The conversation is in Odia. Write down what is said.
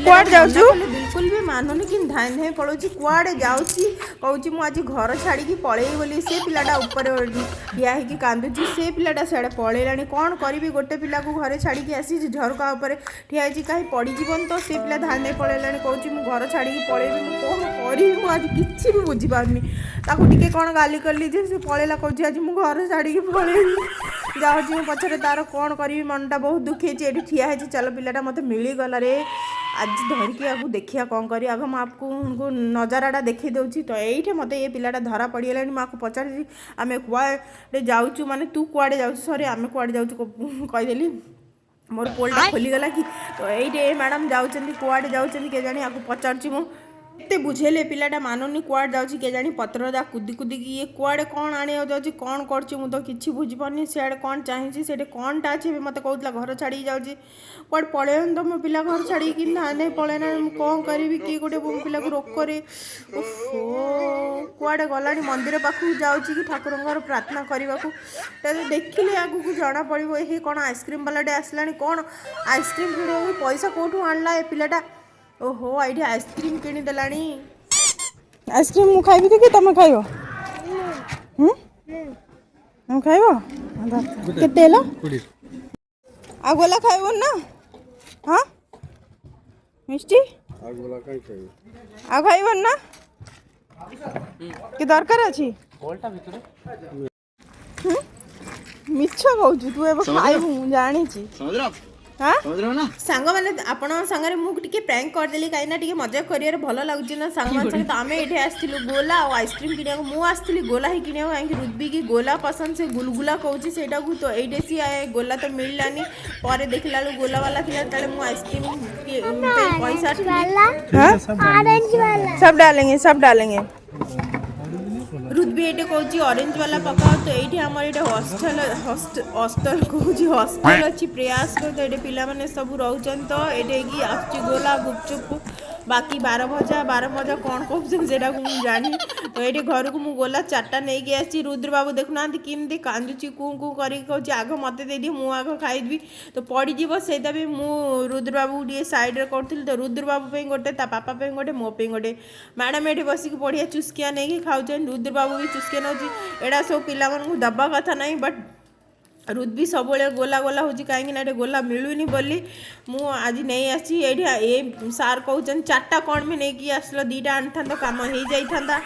କୁଆଡ଼େ ଯାଉଛୁ? ବିଲକୁଲ ବି ମାନୁନି କି ଧାଇଁ ଧାଇଁ ପଳଉଛି। କୁଆଡ଼େ ଯାଉଛି କହୁଛି, ମୁଁ ଆଜି ଘର ଛାଡ଼ିକି ପଳେଇବି ବୋଲି। ସେ ପିଲାଟା ଉପରେ ଠିଆ ହେଇକି କାନ୍ଦୁଛି। ସେ ପିଲାଟା ସିଆଡ଼େ ପଳେଇଲାଣି। କ'ଣ କରିବି? ଗୋଟେ ପିଲାକୁ ଘରେ ଛାଡ଼ିକି ଆସିଛି। ଝରକା ଉପରେ ଠିଆ ହେଇଛି, କାହିଁ ପଡ଼ିଯିବନି ତ। ସେ ପିଲା ଧାଇଁ ଧାଇଁ ପଳେଇଲାଣି, କହୁଛି ମୁଁ ଘର ଛାଡ଼ିକି ପଳେଇବି। ମୁଁ କ'ଣ କରିବି? ମୁଁ ଆଜି କିଛି ବି ବୁଝିପାରୁନି। ତାକୁ ଟିକେ କ'ଣ ଗାଲି କଲି ଯେ ସେ ପଳେଇଲା। କହୁଛି ଆଜି ମୁଁ ଘର ଛାଡ଼ିକି ପଳେଇବି। ଯାଉଛି ମୁଁ ପଛରେ ତାର। କ'ଣ କରିବି? ମନଟା ବହୁତ ଦୁଃଖୀ ହେଇଛି। ଏଠି ଠିଆ ହେଇଛି। ଚାଲ, ପିଲାଟା ମୋତେ ମିଳିଗଲା ରେ। ଆଜି ଧରିକି ଆକୁ ଦେଖିବା କ'ଣ କରିବା। ଆଗ ମୁଁ ଆପଣଙ୍କୁ ନଜାରାଟା ଦେଖେଇ ଦେଉଛି। ତ ଏଇଠି ମୋତେ ଏ ପିଲାଟା ଧରା ପଡ଼ିଗଲାଣି। ମୁଁ ଆକୁ ପଚାରିଛି, ଆମେ କୁଆଡ଼େ ଯାଉଛୁ, ମାନେ ତୁ କୁଆଡ଼େ ଯାଉଛୁ, ସରି, ଆମେ କୁଆଡ଼େ ଯାଉଛୁ କହିଦେଲି। ମୋର ପୋଲଟା ଖୋଲିଗଲା କି? ତ ଏଇଠି ଏ ମ୍ୟାଡ଼ାମ୍ ଯାଉଛନ୍ତି। କୁଆଡ଼େ ଯାଉଛନ୍ତି କେଜାଣି? ଆକୁ ପଚାରୁଛି ମୁଁ। ଏତେ ବୁଝେଇଲେ ପିଲାଟା ମାନୁନି। କୁଆଡ଼େ ଯାଉଛି କେଜାଣି? ପତ୍ରଟା କୁଦି କୁଦିକି ଇଏ କୁଆଡ଼େ କ'ଣ ଆଣିବାକୁ ଯାଉଛି, କ'ଣ କରୁଛି, ମୁଁ ତ କିଛି ବୁଝିପାରୁନି। ସିଆଡ଼େ କ'ଣ ଚାହିଁଛି? ସେଠି କ'ଣଟା ଅଛି? ଏବେ ମୋତେ କହୁଥିଲା ଘର ଛାଡ଼ିକି ଯାଉଛି। କୁଆଡ଼େ ପଳେଇବନି ତ ମୋ ପିଲା ଘର ଛାଡ଼ିକି? ନା ନାଇଁ, ପଳେଇନା। ମୁଁ କ'ଣ କରିବି? କିଏ ଗୋଟେ ମୋ ପିଲାକୁ ରୋକରେ। ଓହୋ, କୁଆଡ଼େ ଗଲାଣି? ମନ୍ଦିର ପାଖକୁ ଯାଉଛି କି ଠାକୁରଙ୍କର ପ୍ରାର୍ଥନା କରିବାକୁ? ତାହେଲେ ଦେଖିଲେ ଆଗକୁ ଜଣା ପଡ଼ିବ। ହେ, କ'ଣ ଆଇସ୍କ୍ରିମ୍ ବାଲାଟେ ଆସିଲାଣି। କ'ଣ ଆଇସ୍କ୍ରିମ୍ କିଣିବାକୁ ପଇସା କେଉଁଠୁ ଆଣିଲା ଏ ପିଲାଟା? ଓହୋ, ଏଇଠି ଆଇସ୍କ୍ରିମ୍ କିଣିଦେଲାଣି। ଆଇସ୍କ୍ରିମ୍ ମୁଁ ଖାଇବି କି ତମେ ଖାଇବ? ହୁଁ, ତମେ ଖାଇବ? କେତେ ହେଲା? ଆଉ ଗୋଲା ଖାଇବ ନା? ହଁ, ମିଷ୍ଟି ଆଉ ଖାଇବନି ନା କି ଦରକାର ଅଛି? ହୁଁ? ମିଛ କହୁଛୁ ତୁ। ଏବେ ଖାଇବୁ, ମୁଁ ଜାଣିଛି। ହଁ। ସାଙ୍ଗମାନେ, ଆପଣଙ୍କ ସାଙ୍ଗରେ ମୁଁ ଟିକେ ପ୍ରାଙ୍କ କରିଦେଲି, କାହିଁକିନା ଟିକେ ମଜା କରିବାରେ ଭଲ ଲାଗୁଛି ନା ସାଙ୍ଗମାନଙ୍କ ସାଙ୍ଗେ। ତ ଆମେ ଏଇଠି ଆସିଥିଲୁ ଗୋଲା ଆଉ ଆଇସ୍କ୍ରିମ୍ କିଣିବାକୁ। ମୁଁ ଆସିଥିଲି ଗୋଲା ହିଁ କିଣିବାକୁ, କାହିଁକି ରୁଦ୍ବିକି ଗୋଲା ପସନ୍ଦ। ସେ ଗୁଲଗୁଲା କହୁଛି ସେଇଟାକୁ। ତ ଏଇଠି ସିଏ ଗୋଲା ତ ମିଳିଲାନି। ପରେ ଦେଖିଲା ବେଳକୁ ଗୋଲା ବାଲା ଥିଲା। ତାହେଲେ ମୁଁ ଆଇସ୍କ୍ରିମ୍ ପଇସା हाँ, सब डालेंगे, सब डालेंगे। ରୁଦ୍ବି ଏଇଠି କହୁଛି ଅରେଞ୍ଜ ବାଲା ପକାଅ। ତ ଏଇଠି ଆମର ଏଇଠି ହଷ୍ଟେଲ, ହଷ୍ଟେଲ କହୁଛି, ହଷ୍ଟେଲ ଅଛି ପ୍ରୟାସର। ତ ଏଇଠି ପିଲାମାନେ ସବୁ ରହୁଛନ୍ତି। ତ ଏଇଠି ହେଇକି ଆସୁଛି ଗୋଲା, ଗୁପଚୁପ, ବାକି 12 ଭଜା, 12 ମଜା କ'ଣ କହୁଛନ୍ତି ସେଇଟାକୁ ମୁଁ ଜାଣିନି। ତ ଏଇଠି ଘରକୁ ମୁଁ ଗୋଲା ଚାରିଟା ନେଇକି ଆସିଛି। ରୁଦ୍ରବାବୁ ଦେଖୁନାହାନ୍ତି କେମିତି କାନ୍ଦୁଛି, କୁଁ କୁଁ କରିକି କହୁଛି, ଆଗ ମୋତେ ଦେଇଦିଅ, ମୁଁ ଆଗ ଖାଇଦେବି। ତ ପଡ଼ିଯିବ, ସେଇଟା ବି ମୁଁ ରୁଦ୍ରବାବୁକୁ ଟିକେ ସାଇଡ଼୍ରେ କରୁଥିଲି। ତ ରୁଦ୍ରବାବୁ ପାଇଁ ଗୋଟେ, ତା ବାପା ପାଇଁ ଗୋଟେ, ମୋ ପାଇଁ ଗୋଟେ। ମ୍ୟାଡ଼ାମ୍ ଏଠି ବସିକି ବଢ଼ିଆ ଚୁସ୍କିଆ ନେଇକି ଖାଉଛନ୍ତି। ରୁଦ୍ରବାବୁ ବି ଚୁସ୍କିଆ ନେଉଛି। ଏଇଟା ସବୁ ପିଲାମାନଙ୍କୁ ଦେବା କଥା ନାହିଁ, ବଟ୍ ରୁଦ୍ବି ସବୁବେଳେ ଗୋଲା ଗୋଲା ହେଉଛି, କାହିଁକି ନା ଏଠି ଗୋଲା ମିଳୁନି ବୋଲି ମୁଁ ଆଜି ନେଇ ଆସିଛି। ଏଇଠି ଏ ସାର୍ କହୁଛନ୍ତି, ଚାରିଟା କ'ଣ ବି ନେଇକି ଆସିଲ? ଦୁଇଟା ଆଣିଥାନ୍ତ, କାମ ହେଇଯାଇଥାନ୍ତା।